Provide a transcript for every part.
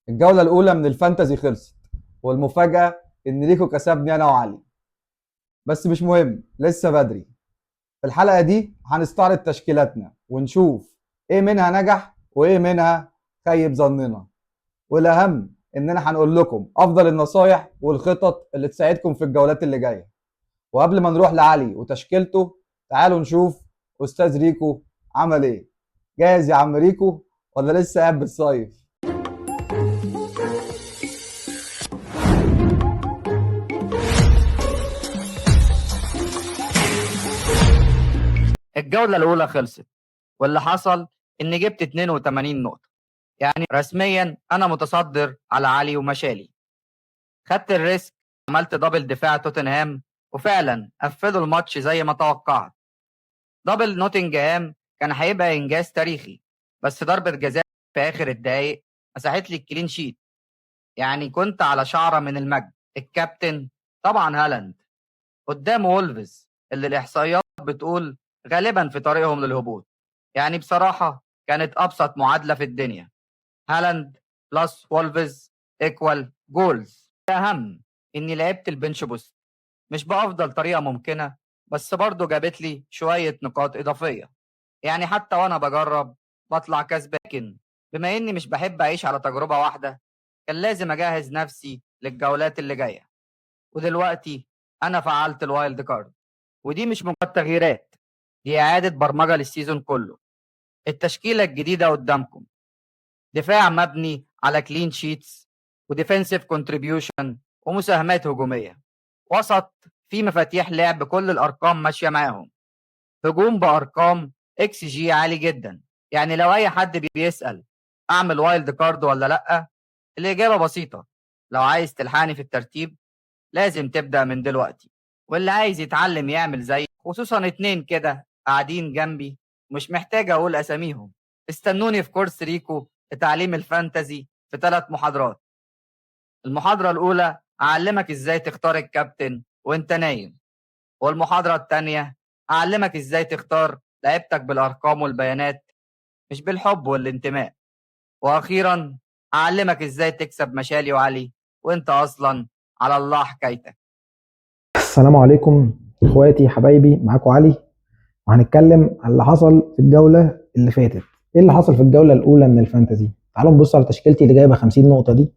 الجولة الأولى من ال fantasy خلصت، والمفاجأة إن ريكو كسبني أنا وعلي. بس مش مهم، لسه بدري. في الحلقة دي هنستعرض تشكيلاتنا ونشوف إيه منها نجح وإيه منها خيب ظننا، والأهم إننا هنقول لكم أفضل النصايح والخطط اللي تساعدكم في الجولات اللي جاية. وقبل ما نروح لعلي وتشكيلته، تعالوا نشوف أستاذ ريكو عمل إيه. جاهز يا عم ريكو ولا لسه قاعد بالصيف؟ الجولة الأولى خلصت، واللي حصل إني جبت 82 نقطة، يعني رسميا أنا متصدر على علي ومشالي. خدت ال risk، عملت double دفاع توتنهام، وفعلا قفلوا الماتش زي ما توقعت. double نوتنجهام كان هيبقى إنجاز تاريخي، بس ضربة جزاء في آخر الدقايق مسحت لي ال clean sheet، يعني كنت على شعرة من المجد. الكابتن طبعا هالاند قدام وولفز اللي الإحصائيات بتقول غالبا في طريقهم للهبوط. يعني بصراحة كانت أبسط معادلة في الدنيا، هالاند plus وولفز equal goals. الأهم إني لعبت ال bench boost، مش بأفضل طريقة ممكنة، بس برضه جابت لي شوية نقاط إضافية. يعني حتى وأنا بجرب بطلع كسبان. بما إني مش بحب أعيش على تجربة واحدة، كان لازم أجهز نفسي للجولات اللي جاية. ودلوقتي أنا فعلت ال wild card، ودي مش مجرد تغييرات، دي إعادة برمجة لل season كله. التشكيلة الجديدة قدامكم، دفاع مبني على clean sheets و defensive contribution ومساهمات هجومية، وسط في مفاتيح لعب كل الأرقام ماشية معاهم، هجوم بأرقام xG عالي جدا. يعني لو أي حد بيسأل أعمل wild card ولا لأ، الإجابة بسيطة، لو عايز تلحقني في الترتيب لازم تبدأ من دلوقتي. واللي عايز يتعلم يعمل زي، خصوصا اتنين كده قاعدين جنبي مش محتاج أقول أساميهم، استنوني في كورس ريكو لتعليم ال fantasy في 3 محاضرات. المحاضرة الأولى أعلمك إزاي تختار الكابتن وإنت نايم، والمحاضرة التانية أعلمك إزاي تختار لعيبتك بالأرقام والبيانات مش بالحب والانتماء، وأخيرا أعلمك إزاي تكسب مشالي وعلي وإنت أصلا على الله حكايتك. السلام عليكم اخواتي حبايبي، معاكم علي، وهنتكلم على اللي حصل في الجولة اللي فاتت. ايه اللي حصل في الجولة الاولى من ال fantasy؟ تعالوا نبص على تشكيلتي اللي جايبه 50 نقطة دي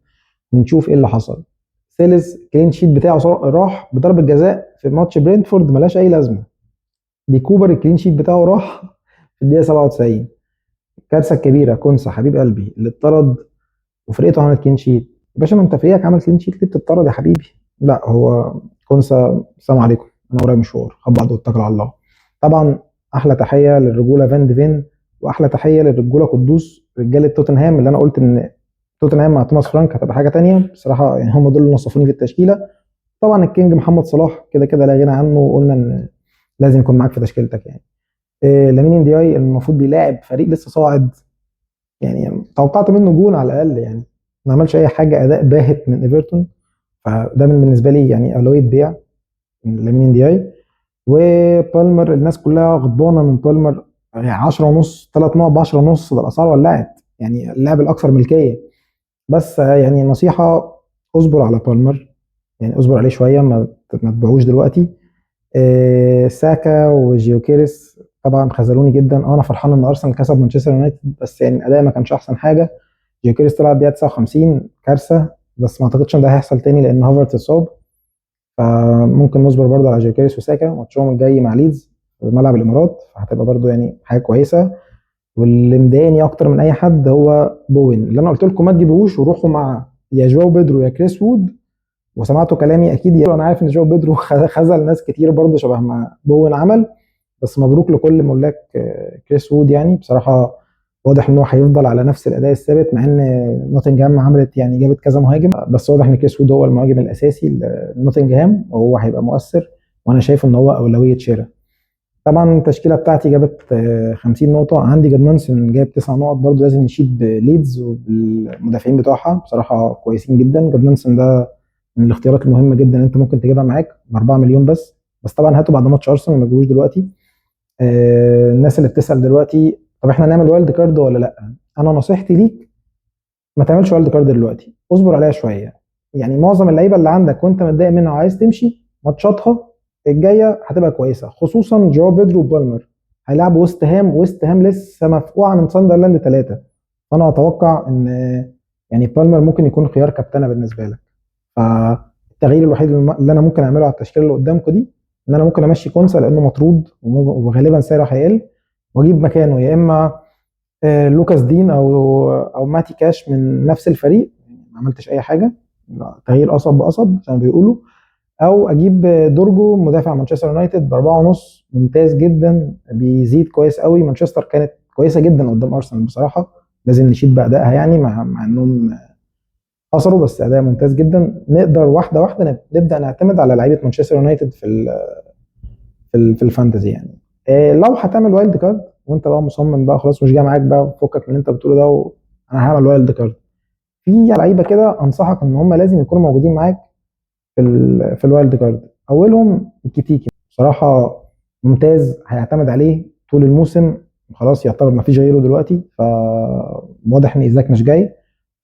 ونشوف ايه اللي حصل. سيلز clean sheet بتاعه راح بضربه جزاء في ماتش برينتفورد ملهاش اي لازمه. دي كوبر ال clean sheet بتاعه راح في الدقيقة 97. الكارثة الكبيرة كونسا حبيب قلبي اللي اتطرد وفرقته عملت clean sheet. يا باشا ما انت فريقك عمل clean sheet، ليه بتطرد يا حبيبي؟ لا هو كونسا السلام عليكم انا ورايا مشوار، خد بعض واتكل على الله. طبعا احلى تحية للرجوله فان ديفين، واحلى تحية للرجوله قدوس رجاله توتنهام، اللي انا قلت ان توتنهام مع توماس فرانك هتبقى حاجة تانية بصراحة، يعني هم دول اللي نصفوني في التشكيلة. طبعا ال king محمد صلاح كده كده لا غنى عنه، وقلنا ان لازم يكون معاك في تشكيلتك. يعني لامين اندياي المفروض بيلاعب فريق لسه صاعد، يعني توقعت منه جون على الاقل، يعني ما عملش اي حاجة، اداء باهت من ايفرتون، فده من بالنسبة لي يعني اولوية بيع من لامين اندياي. وبالمر الناس كلها غضبانه من بالمر، يعني 10.5، 3 نقط ب 10.5، ده الاسعار ولعت، يعني اللاعب الاكثر ملكية. بس يعني نصيحة، اصبر على بالمر، يعني اصبر عليه شوية، ما تبيعوش دلوقتي. ساكا وجيوكيريس طبعا خذلوني جدا. انا فرحان ان ارسنال كسب مانشستر يونايتد، بس يعني الاداء ما كانش احسن حاجة. جيوكيريس طلع الدقيقة 59، كارثة، بس ما اعتقدش ان ده هيحصل تاني لان هافرتز اتصاب، فممكن نصبر برضه على جيوكيريس وساكا. ماتشهم الجاي مع ليدز في ملعب الامارات، فهتبقى برضه يعني حاجة كويسة. واللي مضايقني اكتر من اي حد هو بوين، اللي انا قلت لكم ما تجيبوهوش وروحوا مع يا جواو بيدرو يا كريس وود، وسمعتوا كلامي اكيد. انا عارف ان جواو بيدرو خذل ناس كتير برضه شبه ما بوين عمل، بس مبروك لكل ملاك كريس وود. يعني بصراحة واضح ان هو هيفضل على نفس الاداء الثابت، مع ان نوتنجهام عملت يعني جابت كذا مهاجم، بس واضح ان كريس وود هو المهاجم الاساسي لنوتنجهام وهو هيبقى مؤثر، وانا شايف ان هو اولوية شراء. طبعا التشكيلة بتاعتي جابت 50 نقطة، عندي جادمانسون جايب 9 نقط، برضو لازم نشيد بليدز وبالمدافعين بتوعها بصراحة كويسين جدا. جادمانسون ده من الاختيارات المهمة جدا، انت ممكن تجيبها معاك ب 4 مليون بس طبعا هاته بعد ماتش ارسنال، ما تجيبوش دلوقتي. الناس اللي بتسال دلوقتي طب احنا نعمل wild card ولا لا، انا نصيحتي ليك ما تعملش wild card دلوقتي، اصبر عليها شوية. يعني معظم اللعيبة اللي عندك وانت متضايق منها وعايز تمشي، ماتشاتها الجاية هتبقى كويسة، خصوصا جواو بيدرو وبالمر هيلعبوا ويست هام. ويست هام لسه مفقوعه من ساندرلاند 3، فانا اتوقع ان يعني بالمر ممكن يكون خيار كابتنه بالنسبة لك. فالتغيير الوحيد اللي انا ممكن اعمله على التشكيلة اللي قدامكم دي ان انا ممكن امشي كونسا لانه مطرود وغالبا سعره هيقل، واجيب مكانه يا اما لوكاس دين او ماتي كاش من نفس الفريق، ما عملتش اي حاجة، تغيير قصب بقصب زي ما بيقولوا، او اجيب دورجو مدافع مانشستر يونايتد ب4.5، ممتاز جدا، بيزيد كويس قوي. مانشستر كانت كويسة جدا قدام ارسنال بصراحة، لازم نشيد بادائها يعني، مع انهم خسروا بس اداء ممتاز جدا. نقدر واحدة واحدة نبدا نعتمد على لعيبة مانشستر يونايتد في ال fantasy يعني. لو هتعمل wild card وانت بقى مصمم بقى خلاص مش جاي معاك بقى، فكك من اللي انت بتقوله ده وانا هعمل wild card، في لعيبة كده انصحك ان هم لازم يكونوا موجودين معاك في ال wild card. اولهم إيكيتيكي، بصراحة ممتاز، هيعتمد عليه طول الموسم، خلاص يعتبر ما فيش غيره دلوقتي، فواضح ان ايزاك مش جاي،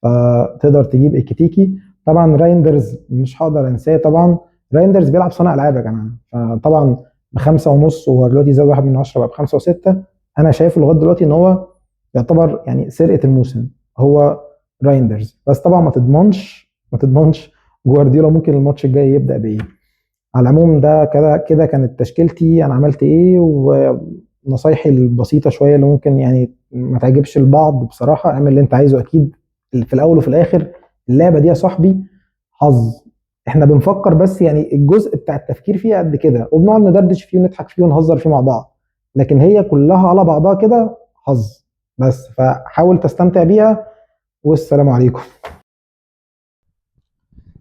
فتقدر تجيب إيكيتيكي. طبعا رايندرز مش هقدر انساه، طبعا رايندرز بيلعب صانع العاب يا جماعة، فطبعا ب5.5 وهو دلوقتي زاد 1 من 10 بقى ب5.6. انا شايفه لغاية دلوقتي ان هو يعتبر يعني سرقه الموسم هو رايندرز، بس طبعا ما تضمنش جوارديولا ممكن الماتش الجاي يبدا بايه. على العموم ده كده كده كانت تشكيلتي، انا عملت ايه ونصايحي البسيطة شوية اللي ممكن يعني ما تعجبش البعض بصراحة. اعمل اللي انت عايزه، اكيد في الاول وفي الاخر اللعبة دي يا صاحبي حظ، احنا بنفكر بس يعني الجزء بتاع التفكير فيها قد كده، وبنقعد ندردش فيه ونضحك فيه ونهزر فيه مع بعض، لكن هي كلها على بعضها كده حظ بس. فحاول تستمتع بيها، والسلام عليكم.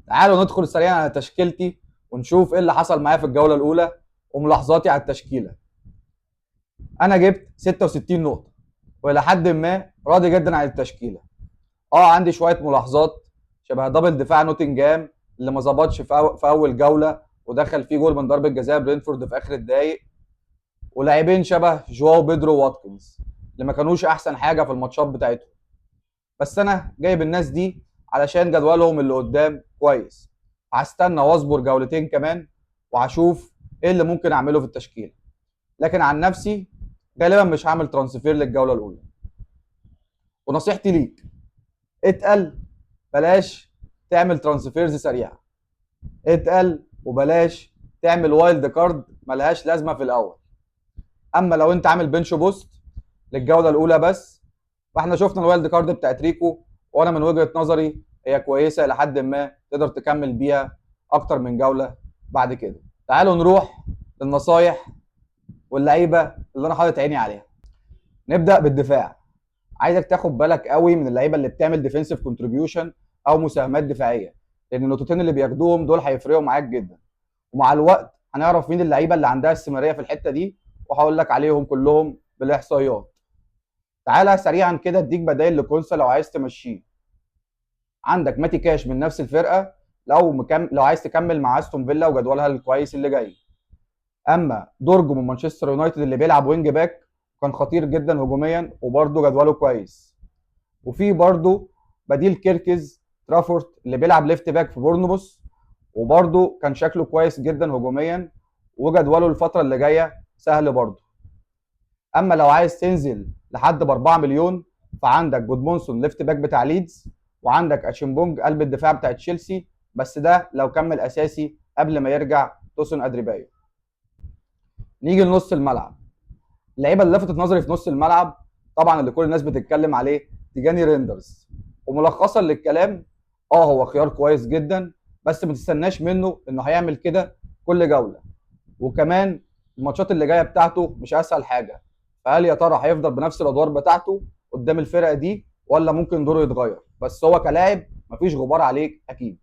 تعالوا ندخل سريعا على تشكيلتي ونشوف ايه اللي حصل معايا في الجولة الاولى وملاحظاتي على التشكيلة. انا جبت 66 نقطة والى حد ما راضي جدا عن التشكيلة. عندي شوية ملاحظات شبه double دفاع نوتنجهام اللي ما ظبطش في اول جولة ودخل فيه جول من ضربه جزاء برينفورد في اخر الدقايق، ولاعبين شبه جواو بيدرو واتكنز اللي ما كانوش احسن حاجة في الماتشات بتاعتهم، بس انا جايب الناس دي علشان جدولهم اللي قدام كويس. هستنى واصبر جولتين كمان وهشوف ايه اللي ممكن اعمله في التشكيلة، لكن عن نفسي غالبا مش هعمل transfer للجوله الاولى. ونصيحتي ليك اتقل، بلاش تعمل transfers سريعة، اتقل وبلاش تعمل wild card ملهاش لازمه في الاول. اما لو انت عامل bench boost للجوله الاولى بس، فاحنا شفنا ال wild card بتاعت ريكو، وانا من وجهه نظري هي كويسة الى حد ما، تقدر تكمل بيها اكتر من جولة بعد كده. تعالوا نروح للنصايح واللعيبة اللي انا حاطط عيني عليها. نبدا بالدفاع. عايزك تاخد بالك قوي من اللعيبة اللي بتعمل defensive contribution او مساهمات دفاعية، لان النقطتين اللي بياخدوهم دول هيفرقوا معاك جدا، ومع الوقت هنعرف مين اللعيبة اللي عندها استمرارية في الحتة دي، وهقول لك عليهم كلهم بالاحصائيات. تعالى سريعا كده اديك بدايل لكونسا لو عايز تمشيه. عندك ماتي كاش من نفس الفرقة لو عايز تكمل مع استون فيلا وجدولها الكويس اللي جاي. اما دورجو من مانشستر يونايتد اللي بيلعب wing back كان خطير جدا هجوميا وبرده جدوله كويس. وفي برده بديل كيركز ترافورت اللي بيلعب left back في بورنموث وبرده كان شكله كويس جدا هجوميا وجدوله الفترة اللي جاية سهل برده. اما لو عايز تنزل لحد ب 4 مليون فعندك جودمونسون left back بتاع ليدز، وعندك اتشيمبونج قلب الدفاع بتاع تشيلسي، بس ده لو كمل اساسي قبل ما يرجع توسون ادريبايو. نيجي لنص الملعب. اللعيبة اللي لفتت نظري في نص الملعب طبعا اللي كل الناس بتتكلم عليه تيجاني ريندرز، وملخصا للكلام هو خيار كويس جدا، بس ما تستناش منه انه هيعمل كده كل جولة، وكمان الماتشات اللي جاية بتاعته مش اسهل حاجة، فهل يا ترى هيفضل بنفس الادوار بتاعته قدام الفرقة دي ولا ممكن دوره يتغير؟ بس هو كلاعب مفيش غبار عليك اكيد.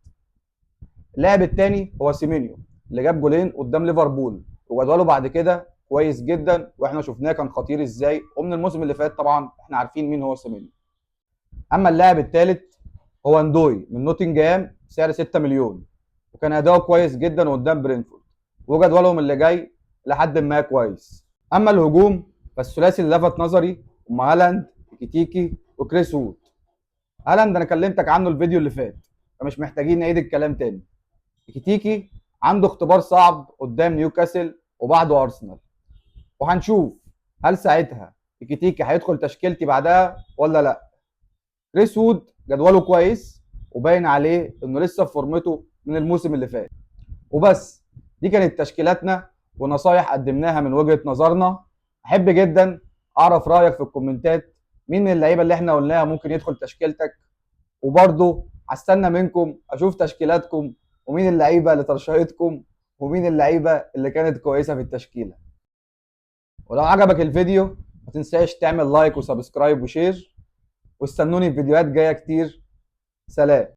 اللاعب الثاني هو سيمينيو اللي جاب جولين قدام ليفربول وجدوله بعد كده كويس جدا، واحنا شفناه كان خطير ازاي، ومن الموسم اللي فات طبعا احنا عارفين مين هو سيمينيو. اما اللاعب الثالث هو اندوي من نوتنجهام سعر 6 مليون، وكان اداؤه كويس جدا قدام برينفورد وجدولهم اللي جاي لحد ما كويس. اما الهجوم فالثلاثي اللي لفت نظري هم هالاند، كيتيكي وكريس وود. هالاند انا كلمتك عنه الفيديو اللي فات، فمش محتاجين نعيد الكلام تاني. إيكيتيكي عنده اختبار صعب قدام نيوكاسل وبعده ارسنال، وهنشوف هل ساعتها إيكيتيكي هيدخل تشكيلتي بعدها ولا لا. كريس وود جدوله كويس وباين عليه انه لسه في فورمته من الموسم اللي فات. وبس دي كانت تشكيلاتنا ونصايح قدمناها من وجهة نظرنا. احب جدا اعرف رايك في الكومنتات، مين من اللعيبة اللي احنا قلناها ممكن يدخل تشكيلتك، وبرضه هستنى منكم اشوف تشكيلاتكم ومين اللعيبة اللي ترشحتكم ومين اللعيبة اللي كانت كويسة في التشكيلة. ولو عجبك الفيديو ما تنساش تعمل like و subscribe و share، واستنوني في فيديوهات جاية كتير. سلام.